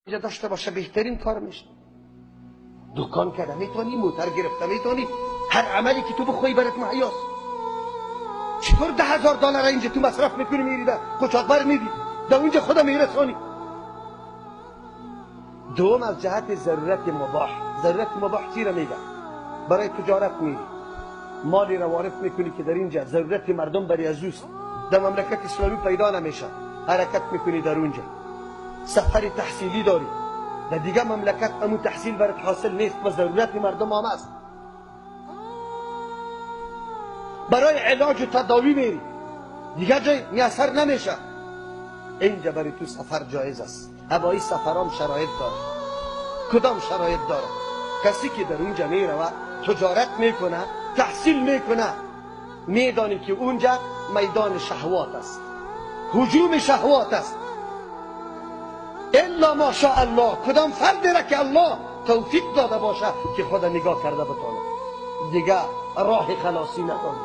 اینجا داشته باشه بهترین کار میشه. دکان کرده میتونی، موتر گرفته میتونی، هر عملی که تو بخوای برات مهیاست. چطور $10,000 اینجا تو مصرف میکنی، میری در قاچاقبر میدی، در اونجا خدا میرسانی. دوم از جهت ضرورت مباح. ضرورت مباح چی را میگه؟ برای تجارت میری، مالی را وارد میکنی که در اینجا ضرورت مردم برای از اوست، در مملکت اسلامی پیدا نمیشه، حرکت میکنی در اونجا. سفر تحصیلی داری، در دیگه مملکت امو تحصیل برات حاصل نیست و ضرورت مردم هم است. برای علاج و تداوی میری، دیگه جای میسر نمیشه، اینجا برای تو سفر جایز است. هوایی سفرام شرایط داره. کدام شرایط داره؟ کسی که در اونجا میروه، تجارت میکنه، تحصیل میکنه، میدانی که اونجا میدان شهوات است، هجوم شهوات است. الا ما شاء الله، کدام فردی را که الله توفیق داده باشه که خدا نگاه کرده بتانه، دیگه راه خلاصی نداری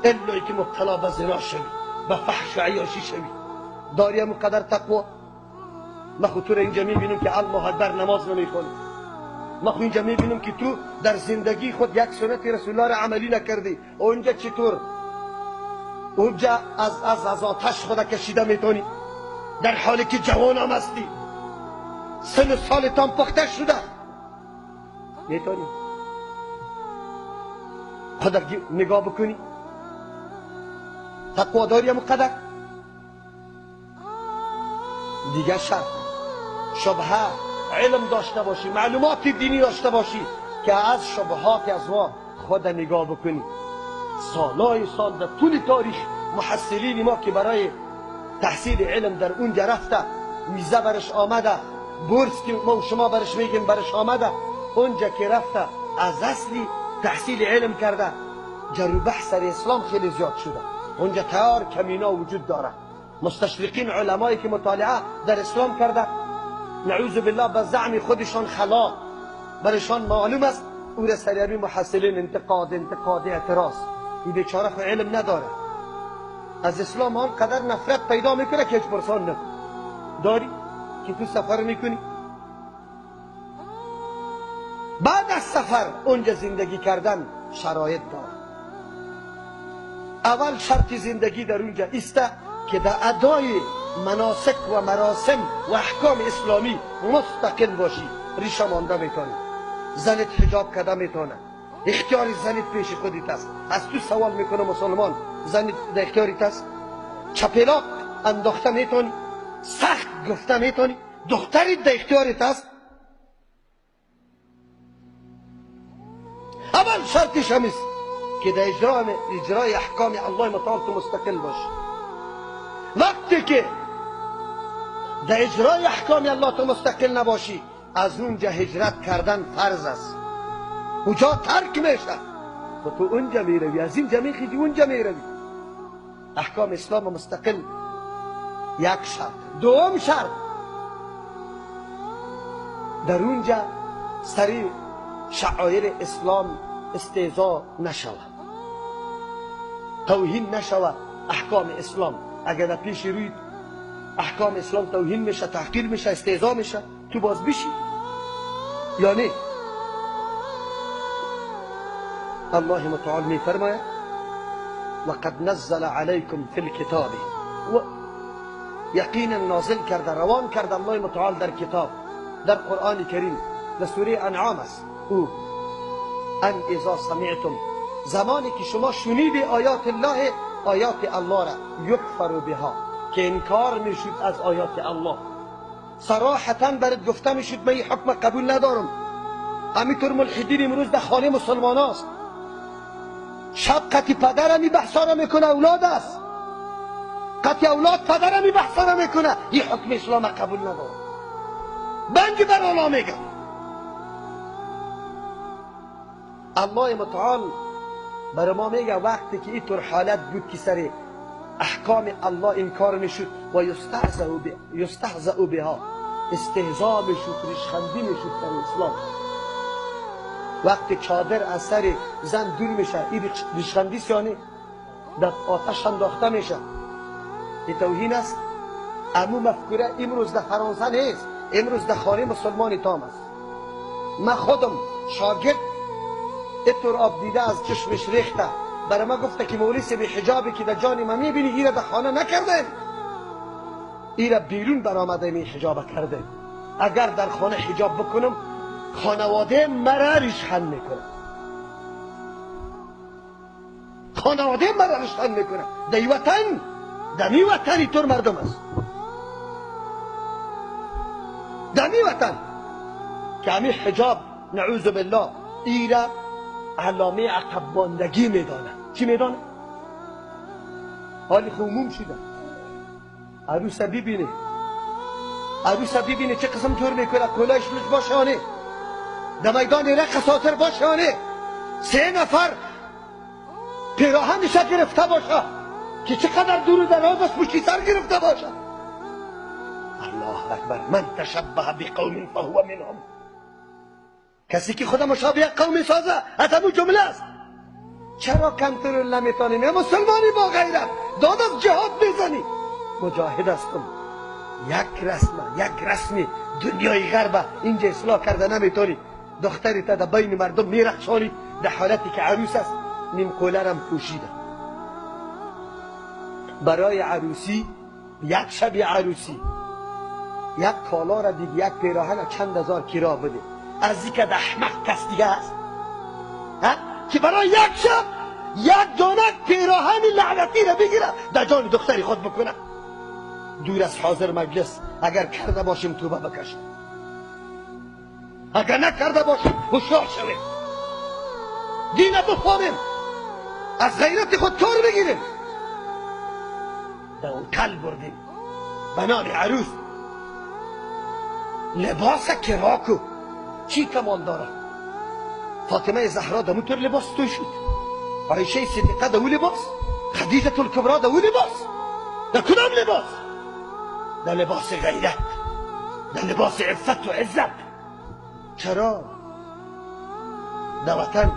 الا که مبتلا به زنا شوی، به فحش و عیاشی شوی. داری همون قدر تقوا؟ من خود تو را اینجا میبینم که الله اکبر نماز نمیخونی. من خود اینجا میبینم که تو در زندگی خود یک سنت رسول الله را عملی نکردی. اونجا چطور؟ اونجا از آتش خود کشیده میتونی، در حالی که جوان هم هستی، سن سالتان پخته شده، میتونی خود نگاه بکنی؟ تقوا داری همون قدر؟ دیگه شرط شبهه علم داشته باشی، معلومات دینی داشته باشی که از شبهات از ما خود نگاه بکنی. سالهای سال در طول تاریخ محصلین ما که برای تحصیل علم در اونجا رفته، ویزه برش آمده، بورس که ما و شما برش میگیم برش آمده، اونجا که رفته از اصلی تحصیل علم کرده، جر و بحث سر اسلام خیلی زیاد شده. اونجا تیار کمینا وجود داره، مستشرقین علمایی که مطالعه در اسلام کرده، نعوذ بالله به زعم خودشان خلاق برشان معلوم است، او را سریابی محصلین انتقاد انتقاد اعتراض. این بیچاره خو علم نداره، از اسلام آن قدر نفرت پیدا میکنه که هیچ پرسان نکنه. داری که تو سفر میکنی، بعد از سفر اونجا زندگی کردن شرایط داره. اول شرط زندگی در اونجا ایسته که در ادای مناسک و مراسم و احکام اسلامی مستقل باشی. ریشه مانده میتونی، زنت حجاب کرده میتونه، اختیار زنت پیش خودت است. از تو سوال میکنه مسلمان، زنت در اختیارت است؟ چپلاق انداخته میتونی، سخت گفته میتونی، دخترت در اختیارت است؟ اول شرطش هم است که در اجرای احکام الله متعال تو مستقل باشی. وقتی که در اجرای احکام الله تو مستقل نباشی، از اونجا هجرت کردن فرض است. اونجا ترک میشه، تو اونجا میروی، از اینجا میخیزی اونجا میروی. احکام اسلام مستقل یک شرط. دوم شرط، در اونجا سری شعائر اسلام استهزا نشود، توهین نشود احکام اسلام. اگر در پیش روی احکام اسلام توهین میشه، تحقیر میشه، استهزا میشه، تو باز بشی یا نه؟ الله متعال میفرماید وقد نزل علیکم فی الکتاب، و یقینا نازل کرده، روان کرده الله متعال در کتاب، در قرآن کریم، در سوره انعام است. او ان اذا سمعتم، زمانی که شما شنیدی آیات الله، آیات الله را، یکفر بها، که انکار میشد از آیات الله، صراحتا برات گفته میشد من این حکم قبول ندارم. همینطور ملحدین امروز در خانه مسلمان هاست، شب قطی پدرم این بحثا را میکنه، اولاد است، قطی اولاد پدرم این بحثا را میکنه، این حکم اسلام قبول ندارم، بنگ بر الله میگم. الله متعال برای ما میگه وقتی که اینطور حالت بود که سر احکام الله انکار میشد و یستهزأ بها، استهزا میشد، ریشخندی میشد سر اسلام. وقتی چادر از سر زن دور میشه، این ریشخندی یعنی در آتش انداخته میشه، این توهین است. امو مفکوره امروز در فرانسه نیست، امروز در خانه مسلمانی تام است. من خودم شاگرد اتور آب دیده از چشمش ریخته برای ما گفته که مولیس بی حجابی که در جان ما میبینی ایره در خانه نکرده، ایره بیرون برآمده این حجاب کرده. اگر در خانه حجاب بکنم خانواده مرا ریشخند میکنه، خانواده مرا ریشخند میکنه. در وطن، در می وطن اینطور مردم است، در می وطن که همین حجاب نعوذ بالله ایره علامه عقب ماندگی میدانه. چی میدانه؟ حالی خموم شده. عروس ببینه، عروس ببینه چه قسم طور میکنه، کلایش لوچ باشه، در میدان رقص ساتر باشه، 3 نفر پیراهنش گرفته باشه که چقدر دور و دراز است، پشتی سر گرفته باشه. الله اکبر. من تشبه بقوم فهو منهم. کسی که خود مشابه قوم سازه از همون جمله است. چرا کنترل نمیتونیم؟ یا مسلمانی با غیرت داد از جهاد میزنی. مجاهد هستم. یک رسمه، یک رسمی دنیای غربه اینجا اصلاح کرده نمیتونی. دختری تا در بین مردم میرقصانی در حالتی که عروس است، نیم کوله پوشیده. برای عروسی یک شب عروسی یک کالا را دیگه، یک پیراهن چند هزار کرا بده. از اینکه در احمق کس دیگه است که برای یک شب یک دانه پیراهن لعنتی را بگیره در جان دختری خود بکنه. دور از حاضر مجلس اگر کرده باشیم توبه بکشیم، اگر نکرده باشیم هوشیار شویم، دین بفهمیم، از غیرت خود کار بگیریم. در هتل بردیم به نام عروس، لباس کراکو چی کمال داره؟ فاطمه زهرا دمو طور لباس توی شد، عایشه صدیقه دو لباس، خدیجه الکبرا دو لباس. در کدام لباس؟ در لباس غیرت، در لباس عفت و عزت. چرا؟ در وطن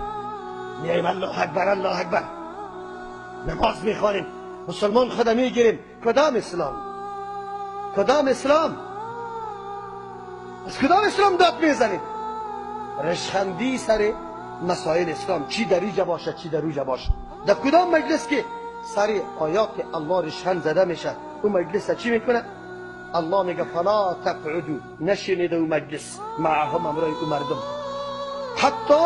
میایم الله اکبر الله اکبر نماز میخوانیم، مسلمان خود میگیریم. کدام اسلام؟ کدام اسلام؟ از کدام اسلام داد میزنیم؟ رشخندی سر مسائل اسلام، چی در اینجا باشه چی در اونجا باشه. در کدام مجلس که سر آیات الله رشخند زده میشه، اون مجلس چی میکنه؟ الله میگه فلا تقعدوا، نشینید او مجلس معهم، امرای او مردم، حتی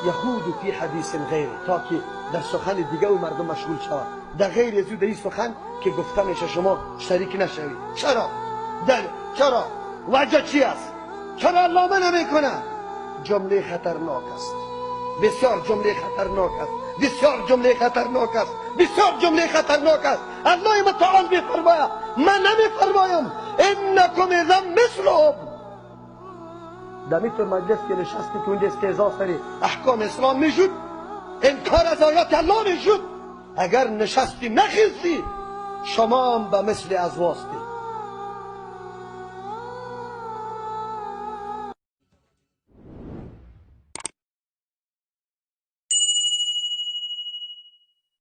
یخوضوا فی حدیث غیره، تا که در سخن دیگه او مردم مشغول شود. در غیر از او در این سخن که گفته میشه شما شریک نشوید. چرا؟ چرا؟ وجه چی است؟ چرا الله منع میکنه؟ جمله خطرناک است، بسیار جمله خطرناک است، بسیار جمله خطرناک است، بسیار جمله خطرناک است. الله متعال میفرماید، من نمیفرمایم، انکم اذا مثلهم. در میتون مجلس که نشستی که اونجا استهزا سری احکام اسلام میشد، انکار از آیات الله میشد، اگر نشستی نخیزی شما هم به مثل از واسطی.